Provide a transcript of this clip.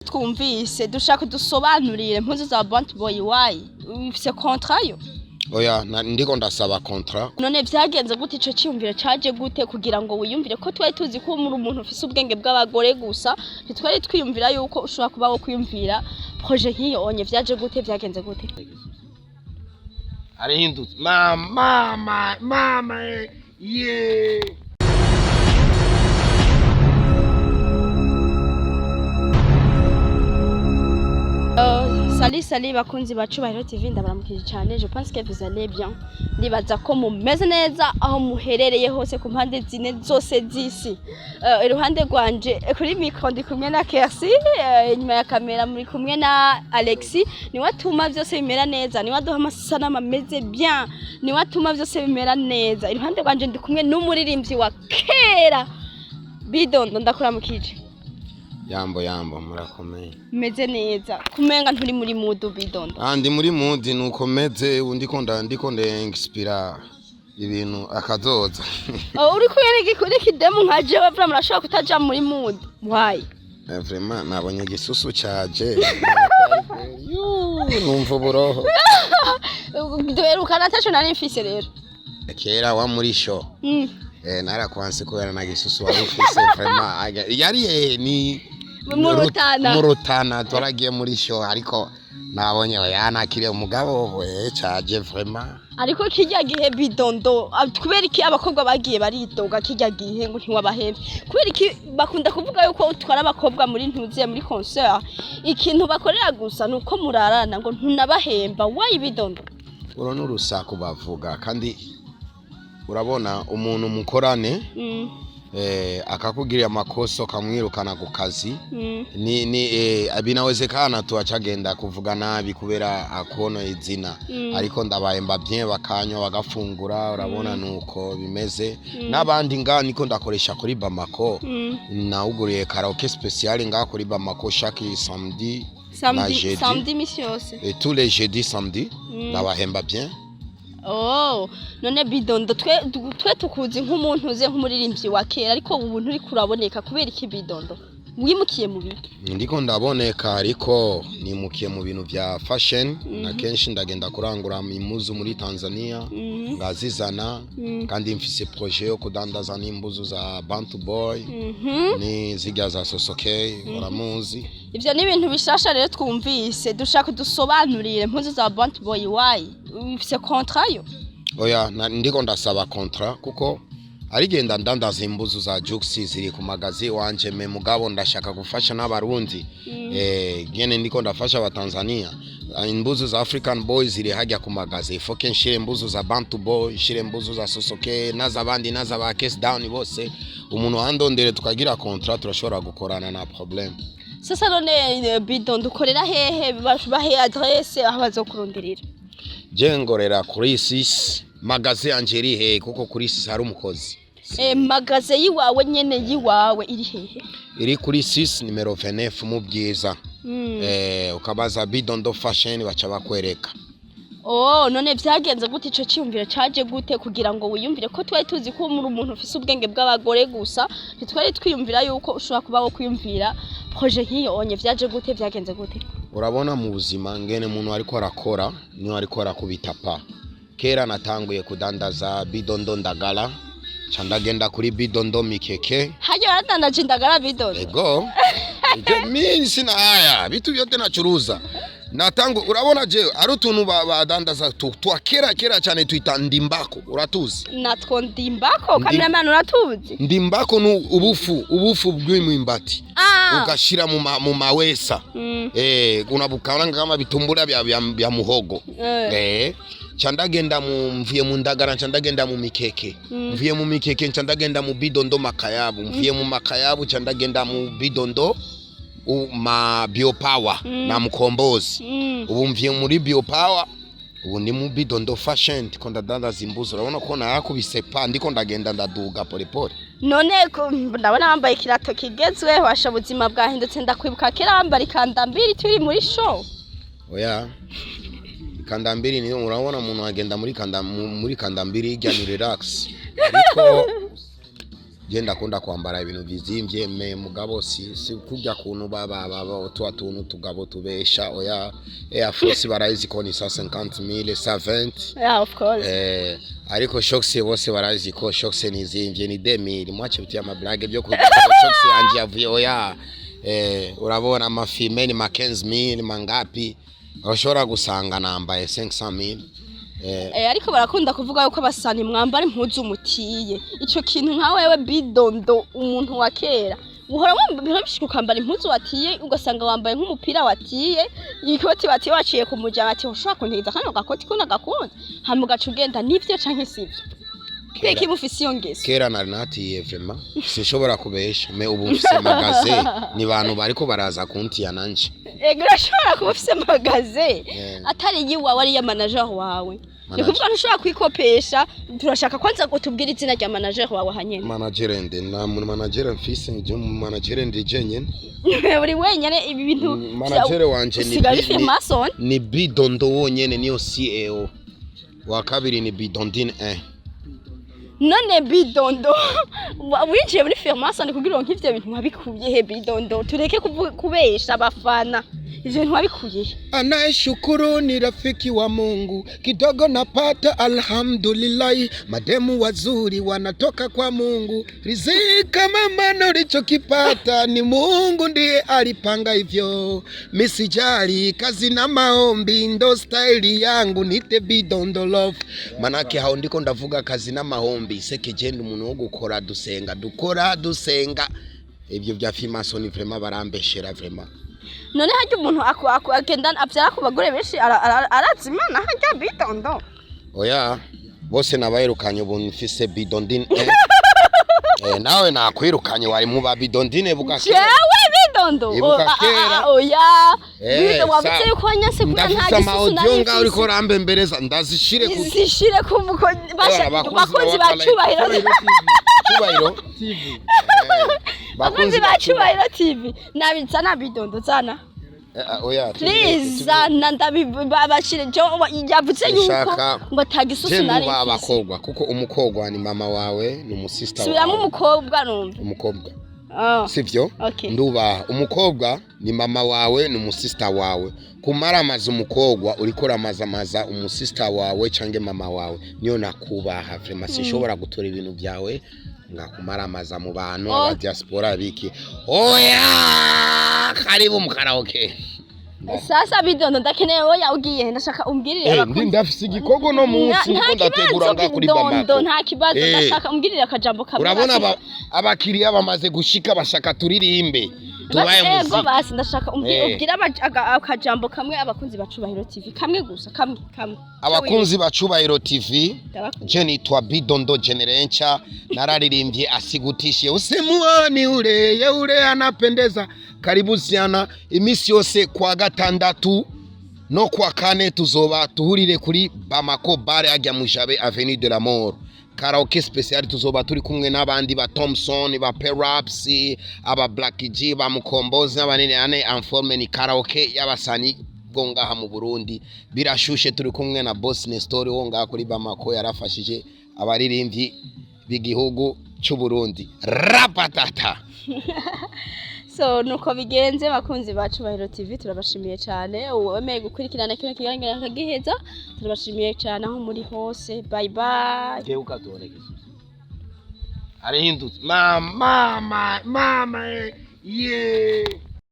Twumvise dushaka dusobanurire impuzu za Bantu Boy, why ufise contrat yo? Oya, ndiko ndasaba contrat. None vyagenze gute? Ico ciyumviro caje gute kugira ngo wiyumvire ko twari tuzi ko muri umuntu ufise ubwenge bw'abagore gusa, ntitwari twiyumvira yuko ushobora kuba wo kwiyumvira projet nk'iyo onye? Vyaje gute? Vyagenze gute? Arihindutse mama, mama, mama, ye. Salut, salut bakunzi ba Cubahiro TV, ndabaramukije cyane. Je pense que vous allez bien, ndibaza ko mumeze neza aho muherereye hose ku mpande zine zose z'isi. Iruhande rwanje kuri micro ndi kumwe na Kersi, inyuma ya kamera muri kumwe na Alexis. Niwe atuma vyose bimera neza, niwe aduha amasanamu ameze bien, niwe atuma vyose bimera neza. Iruhande rwanje ndi kumwe n'umuririmbyi wa kera, Bidondo. Ndakuramukije. Yambo, yambo, murakomeye? Meze neza. Kumenga nturi muri mood, Bidondo? Ah, ndi muri mood, nuko meze ubu. Ndiko ndexpira ibintu akazoza. Oh, uri kumwe n'ikidemu nka jewe, vraiment urashobora kutaja muri mood? Why? Vraiment nabonye igisusu caje. Yuu, numva uburoho. Duherukana ataco nari mfise rero. Kera wa muri show. Narakwanse kubera na gisusu wari ufise, vraiment yari ni Mu Rutana. Mu Rutana twaragiye muri show, ariko nabonye oya, nakiriye umugabo we caje vraiment. Ariko kirya gihe, Bidondo, kubera iki abakobwa bagiye baridoga kirya gihe ngo ntiwabahembe? Kubera iki bakunda kuvuga yuko utwara abakobwa muri ntuziye muri concert, ikintu bakorera gusa nuko murarana, ngo ntunabahemba? Why, Bidondo? Uro n'urusaku bavuga, kandi urabona umuntu mukorane akakugirira amakosa ukamwirukana ku kazi, ni binawezekana tu acagenda kuvuga nabi kubera akono izina. Ariko ndabahemba bien, bakanywa, bagafungura, urabona nuko bimeze. N'abandi nga niko ndakoresha kuri Bamako. Nawuguriye karaoke spécial nga kuri Bamako chaque samedi na Samedi? jeudi. Samedi misi yose? Et tous les jeudis, samedi, ndabahemba bien. Oh, none Bidondo, twe tukuzi nk'umuntu uze nk'umuririmbyi wa kera, ariko ubu nturi kuraboneka. Kubera iki, Bidondo? Wimukiye mu biki? Ndiko ndaboneka, ariko nimukiye mu bintu vya fashion. Na kenshi ndagenda kurangura impuzu muri Tanzania, ngazizana. Kandi mfise projet yo kudandaza n'impuzu za Bantu Boy ni zirya za Sosokey, uramuzi. Ivyo ni ibintu bishasha rero twumvise. Dushaka dusobanurire impuzu za Bantu Boy, why ufise contrat yo? Oya, ndiko ndasaba contrat kuko arigenda ndandaza imbuzu za Jux ziri ku magazi wanje, me mugabo ndashaka gufasha n'Abarundi, nyene ndiko ndafasha Abatanzania. Imbuzu za African Boys ziri hajya ku magazi, ifoke nshire imbuzu za Bantu Boy, nshire imbuzu za Sosoke n'azabandi n'azaba Case Down bose. Umuntu andondere tukagira contrat, turashobora gukorana na problème. Sasa none Bidondo, ukorera hehe? Bahe adresse aho bazokuronderera. Je ngorera kuri 6, magazi yanje iri hehe? Kuko kuri 6 hari umukozi. Magaze yiwawe nyene yiwawe iri hehe? Iri kuri 6 nimero 29 mu Bwiza. Ukabaza Bidondo Fashion baca bakwereka. Oh, none vyagenze gute? Ico ciyumviro caje gute kugira ngo wiyumvire ko twari tuzi ko muri umuntu ufise ubwenge bw'abagore gusa, ntitwari twiyumvira yuko ushobora kuba wo kwiyumvira projet nk'iyo onye? Vyaje gute? Vyagenze gute? Urabona mu buzima ngene umuntu ariko arakora niyo ariko arakubita pa. Kera natanguye kudandaza Bidondo ndagala, ca ndagenda kuri Bidondo mikeke. Harya waradandaje indagara, Bidondo? Ego. Ego, mimi sina haya vitu vyote nachuruza. Natangu urabona je ari utuntu badandaza twa kera kera cyane twita ndimbako, uratuzi? Natwo ndimbako? Cameraman, uratuzi? Ndimbako ni ubufu bw'imwimbati ugashira mu mawesa. Unabukaranga kama vitumbura vya muhogo. Ca ndagenda mu mvuye mu ndagara, nca ndagenda mu mikeke. Mvuye mu mikeke, nca ndagenda mu Bidondo makayabu. Mvuye mu makayabu, nca ndagenda mu Bidondo ma Biopower na Mkombozi. Ubu mvuye muri Biopower, ubu ni mu Bidondo Fashion, ndiko ndadandaza imbuzi. Urabona ko narakubise pa, ndiko ndagenda ndaduga polepole. None ndabona wambaye ikirato kigezweho, washa ubuzima bwahindutse. Ndakwibuka kera wambara ikandambiri turi muri show. Oya, kandambiri niyo urabona umuntu agenda muri kandambiri ijya ni relax, ariko Je ndakunda kwambara ibintu bizimvye, mais mugabo si kurya kuntu baba twa tuntu tugabo tubesha. Oya, Air Force barayizi ko ni 150,000, 120. Yeah, of course. Ariko Shox bose barazi ko Shox nizimvye, ni 2000. Mwache bitia ama blagues byo kugira Shox yanje yavuye. Oya, urabona amafime ni ma 15,000 mangapi, urashobora gusanga nambaye 500,000. Ariko barakunda kuvuga yuko abasani mwambara impuzu mutiye. Ico kintu nka wewe Bidondo, umuntu wa kera, uhora wambara bishika ukambara impuzu watiye, ugasanga wambaye nk'umupira watiye, ikoti watiye, waciye ku muryango ati: "Ushobora kuntiza kano gakoti ko nagakunda?" Hama ugaca ugenda. Nivyo canke sivyo? Kubera ko ufise iyo ngeso. Kera nari natiye, vraiment sinshobora kubesha, mais ubu mfise magasin, ni bantu bariko baraza kuntiya nanje. Ego, urashobora kuba ufise magasin atari iyiwawe, ari iya manager wawe. Ni Manager. kuvuga ntushobora kwikopesha. Turashaka kwanza ngo tubwire izina rya manager wawe hanyene. Manager nde? Nta manager mfise je, manager ndi jenyene. Uri wenyene? Ibi bintu Manager wanje ni usigaye uri mason. Ni Bidondo wonyene, niyo CEO wa kabiri ni Bidondine 1. None Bidondo, winjiye muri Freemason kugira ngo nk'ivyo bintu wabikuye he? Bidondo, tureke kubesha abafana, ivyo bintu wabikuye he? Anayeshukuru ni rafiki wa Mungu, kidogo napata alhamdulillahi, mademu wazuri wanatoka kwa Mungu, rizika mama ulichokipata ni Mungu ndiye alipanga hivyo, misijali kazi na maombi ndo staili yangu, nite Bidondo love. Manake hao ndiko ndavuga kazi n'amahombi seke jenda umuntu wo gukora dusenga, dukora dusenga. Ibyo bya Freemason vraiment barambeshera vraiment. None harya umuntu agenda avyara ku bagore benshi arazi Imana harya, Bidondo? Oya, bose nabayirukanye, ubu mfise Bidondine. Nawe nakwirukanye, wari mu ba Bidondine buga kera. Jewe Bidondo? Ibuka kera. Oya. Bidondo, wavuze yuko wanyase kubera nta Ndafise gisusu ama audio nari ngaho uriko mfise. urambembereza, ndazishire ku Zishire ku muko basha. Bakunzi ba Cubahiro. Cubahiro TV. Bakunzi ba Cubahiro TV, nabizana Bidondo, zana. Oya. Please, zana, ndabibashire. Jo yavuze yuko Ushaka ngo ata gisusu je nari nuba mfise. Abakobwa, kuko umukobwa ni mama wawe, ni umusista Subiramo. wawe. Umukobwa numva. Umukobwa. Ah. Sivyo? Okay. Ndubaha umukobwa, ni mama wawe, ni umusista wawe. Kumaramaza umukobwa uriko uramazamaza umusista wawe canke mama wawe, niyo nakubaha vraiment. Sinshobora gutora ibintu byawe ngakumaramaza mu bantu. Oh. Aba diaspora biki? Oya, karibu mu karaoke. Sasa Bidondo, ndakeneye, oya, ugiye, ndashaka umbwirire Ndi abakunzi. ndafise igikorwa no munsi Nta ndiko ndategura kibazo. ngaha kuri Bidondo. Bamako. Nta kibazo. Ndashaka umbwirire akajambo kamwe. Urabona Basi. abakiriya bamaze gushika, bashaka turirimbe tubaye Basi, ego muziki. basi ndashaka ubwire akajambo kamwe abakunzi ba Cubahiro TV, kamwe gusa, kamwe kamwe. Abakunzi ba Cubahiro TV, Ndabakunda. je nitwa Bidondo Generencha, nararirimbye asigutishe usimuoni ule yeule anapendeza. Karibu sana imisi yose kwa gatandatu no kwa kane tuzoba tuhurire kuri Bamako Bar ajya Mujabe, Avenue de la Mort, karaoke special. Tuzoba turi kumwe n'abandi ba Thompson, ba Peraps, aba Black G, ba Mukombozi n'abanene ane informe. Ni karaoke y'abasani bwo ngaha mu Burundi, birashushe. Turi kumwe na Boss Nestor wo ngaha kuri Bamako, yarafashije abaririmbyi b'igihugu cy'u Burundi. Rapatata. So nuko bigenze, bakunzi ba Cubahiro TV, turabashimiye cyane. Uwemeye gukurikirana kino kiganiro akagiheza, turabashimiye cyane aho muri hose. Bye bye. Geuka tuone kisusu. Arihindutse. Mama, mama, mama, yeah.